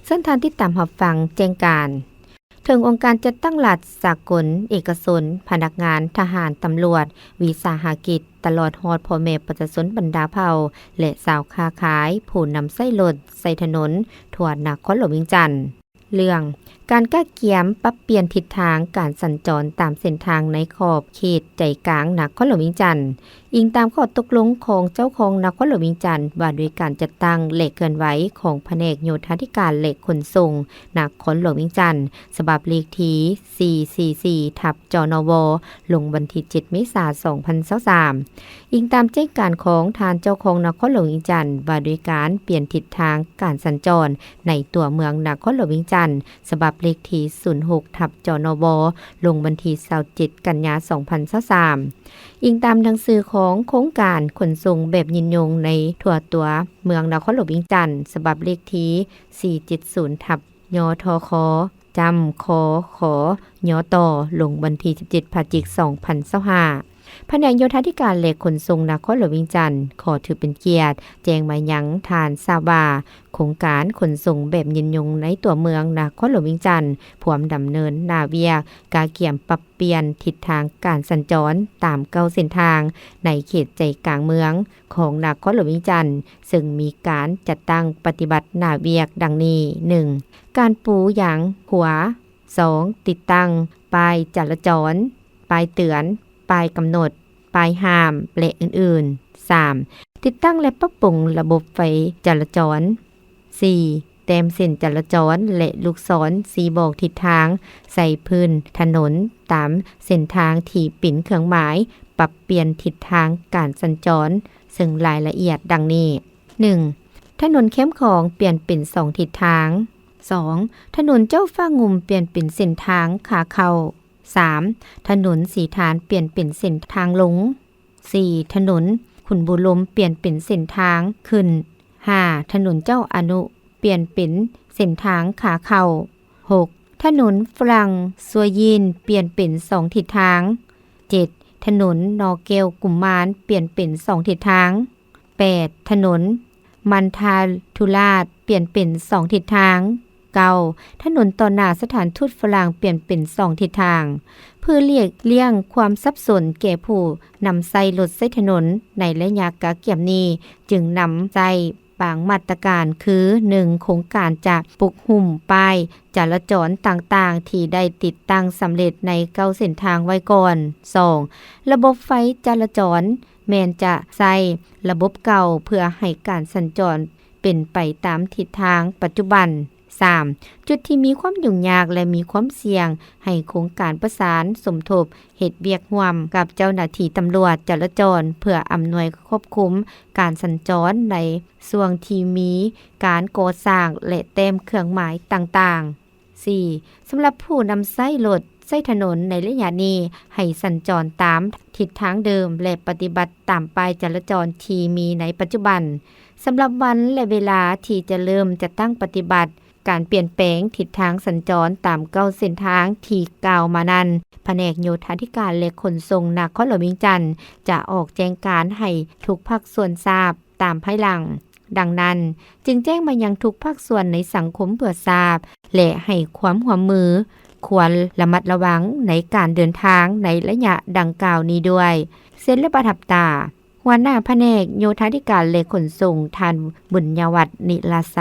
ເຊີນທ່ານຕິດຕາມຮັບຟັງແຈ້ງການ. ເຖິງອົງການຈັດຕັ້ງລັດສາກົນ, ເອກະຊົນ, ພະນັກງານ, ທະຫານ, ຕຳຫຼວດ, ວິສາຫະກິດ, ຕະຫຼອດຮອດພໍ່ແມ່ປະຊາຊົນບັນດາເຜົ່າ ແລະ ຊາວຄ້າຂາຍ, ຜູ້ນຳໃຊ້ລົດໃຊ້ຖະໜົນທົ່ວນະຄອນຫຼວງວຽງຈັນ. ເລື່ອງການກະກຽມປັບປ່ຽນທິດທາງການສັນຈອນຕາມເສັ້ນທາງໃນຂອບເຂດໃຈກາງນະຄອນຫຼວງວຽງຈັນ, ອີງຕາມຂໍ້ຕົກລົງຂອງເຈົ້າຄອງນະຄອນຫຼວງວຽງຈັນ ວ່າດ້ວຍການຈັດຕັ້ງ ແລະ ເຄື່ອນໄຫວຂອງພະແນກໂຍທາທິການ ແລະ ຂົນສົ່ງນະຄອນຫຼວງວຽງຈັນ ສະບັບເລກທີສີ່ສີ່ສີ່ ທັບ ຈນວ ລົງວັນທີເຈັດ ເມສາ ສອງພັນຊາວສາມ. ອີງຕາມແຈ້ງການຂອງທ່ານເຈົ້າຄອງນະຄອນຫຼວງວຽງຈັນ ວ່າດ້ວຍການປ່ຽນທິດທາງການສັນຈອນໃນຕົວເມືອງນະຄອນຫຼວງວຽງຈັນ ສະບັບເລກທີສູນຫົກ ທັບ ຈນວ ລົງວັນທີຊາວເຈັດ ກັນຍາ ສອງພັນຊາວສາມ. ອີງຕາມໜັງສືຂອງໂຄງການຂົນສົ່ງແບບຍືນຍົງໃນທົ່ວຕົວເມືອງນະຄອນຫຼວງວຽງຈັນ ສະບັບເລກທີສີ່ເຈັດສູນ ທັບ ຍທຄ ຈຳ ຄຂ ຍຕ ລົງວັນທີສິບເຈັດ ພະຈິກ ສອງພັນຊາວຫ້າ. ພະແນກໂຍທາທິການ ແລະ ຂົນສົ່ງນະຄອນຫຼວງວຽງຈັນ ຂໍຖືເປັນກຽດແຈ້ງມາຍັງທ່ານຊາບວ່າ ໂຄງການຂົນສົ່ງແບບຍືນຍົງໃນຕົວເມືອງນະຄອນຫຼວງວຽງຈັນ ພວມດຳເນີນໜ້າວຽກກະກຽມປັບປ່ຽນທິດທາງການສັນຈອນຕາມເກົ້າເສັ້ນທາງໃນເຂດໃຈກາງເມືອງຂອງນະຄອນຫຼວງວຽງຈັນ ເຊິ່ງມີການຈັດຕັ້ງປະຕິບັດໜ້າວຽກດັ່ງນີ້: ໜຶ່ງ ການປູຢາງຂົວ, ສອງ ຕິດຕັ້ງປ້າຍຈະລາຈອນ, ປ້າຍເຕືອນ, ປ້າຍກຳນົດ, ປ້າຍຫ້າມ ແລະ ອື່ນໆ. ສາມ ຕິດຕັ້ງ ແລະ ປັບປຸງລະບົບໄຟຈະລາຈອນ. ສີ່ ແຕ້ມເສັ້ນຈະລາຈອນ ແລະ ລູກສອນຊີ້ບອກທິດທາງໃສ່ພື້ນຖະໜົນຕາມເສັ້ນທາງທີ່ເປັນເຄື່ອງໝາຍປັບປ່ຽນທິດທາງການສັນຈອນ, ເຊິ່ງລາຍລະອຽດດັ່ງນີ້: ໜຶ່ງ ຖະໜົນແຄມຂອງປ່ຽນເປັນສອງທິດທາງ. ສອງ ຖະໜົນເຈົ້າຟ້າງຸ່ມປ່ຽນເປັນເສັ້ນທາງຂາເຂົ້າ. ສາມ ຖະໜົນສີຖານປ່ຽນເປັນເສັ້ນທາງລົງ. ສີ່ ຖະໜົນຂຸນບູລົມປ່ຽນເປັນເສັ້ນທາງຂຶ້ນ. ຫ້າ ຖະໜົນເຈົ້າອະນຸປ່ຽນເປັນເສັ້ນທາງຂາເຂົ້າ. ຫົກ ຖະໜົນຝຣັ່ງຊວຍຢີນປ່ຽນເປັນສອງທິດທາງ. ເຈັດ ຖະໜົນໜໍ່ແກ້ວກຸມມານປ່ຽນເປັນສອງທິດທາງ. ແປດ ຖະໜົນມັນທາທຸລາດປ່ຽນເປັນສອງທິດທາງ. ເກົ້າ ຖະໜົນຕໍ່ໜ້າສະຖານທູດຝຣັ່ງປ່ຽນເປັນສອງທິດທາງ. ເພື່ອຫຼີກລ່ຽງຄວາມສັບສົນແກ່ຜູ້ນຳໃຊ້ລົດໃຊ້ຖະໜົນໃນໄລຍະກະກຽມນີ້ ຈຶ່ງນຳໃຊ້ບາງມາດຕະການ ຄື ໜຶ່ງ ໂຄງການຈະປຸກຫຸ້ມປ້າຍຈະລາຈອນຕ່າງໆ ທີ່ໄດ້ຕິດຕັ້ງສຳເລັດໃນເກົ້າເສັ້ນທາງໄວ້ກ່ອນ. ສອງ ລະບົບໄຟຈະລາຈອນ ແມ່ນຈະໃຊ້ລະບົບເກົ່າເພື່ອໃຫ້ການສັນຈອນເປັນໄປຕາມທິດທາງປັດຈຸບັນ. ສາມ ຈຸດທີ່ມີຄວາມຫຍຸ້ງຍາກ ແລະ ມີຄວາມສ່ຽງ ໃຫ້ໂຄງການປະສານສົມທົບເຮັດວຽກຮ່ວມກັບເຈົ້າໜ້າທີ່ຕຳຫຼວດຈະລາຈອນ ເພື່ອອຳນວຍຄວບຄຸມການສັນຈອນໃນຊ່ວງທີ່ມີການກໍ່ສ້າງ ແລະ ແຕ້ມເຄື່ອງໝາຍຕ່າງໆ. ສີ່ ສຳລັບຜູ້ນຳໃຊ້ລົດໃຊ້ຖະໜົນໃນໄລຍະນີ້ ໃຫ້ສັນຈອນຕາມທິດທາງເດີມ ແລະ ປະຕິບັດຕາມປ້າຍຈະລາຈອນທີ່ມີໃນປັດຈຸບັນ. ສຳລັບວັນ ແລະ ເວລາທີ່ຈະເລີ່ມຈັດຕັ້ງປະຕິບັດການປ່ຽນແປງທິດທາງສັນຈອນຕາມເກົ້າເສັ້ນທາງທີ່ກ່າວມານັ້ນ, ພະແນກໂຍທາທິການ ແລະ ຂົນສົ່ງນະຄອນຫຼວງວຽງຈັນ ຈະອອກແຈ້ງການໃຫ້ທຸກພາກສ່ວນຊາບຕາມພາຍຫຼັງ. ດັ່ງນັ້ນ, ຈຶ່ງແຈ້ງມາຍັງທຸກພາກສ່ວນໃນສັງຄົມເພື່ອຊາບ ແລະ ໃຫ້ຄວາມຮ່ວມມື ຄວນລະມັດລະວັງໃນການເດີນທາງໃນໄລຍະດັ່ງກ່າວນີ້ດ້ວຍ. ເຊັນ ແລະ ປະທັບຕາ ຫົວໜ້າພະແນກໂຍທາທິການ ແລະ ຂົນສົ່ງ ທ່ານ ບຸນຍະວັດ ນິລາໄຊ.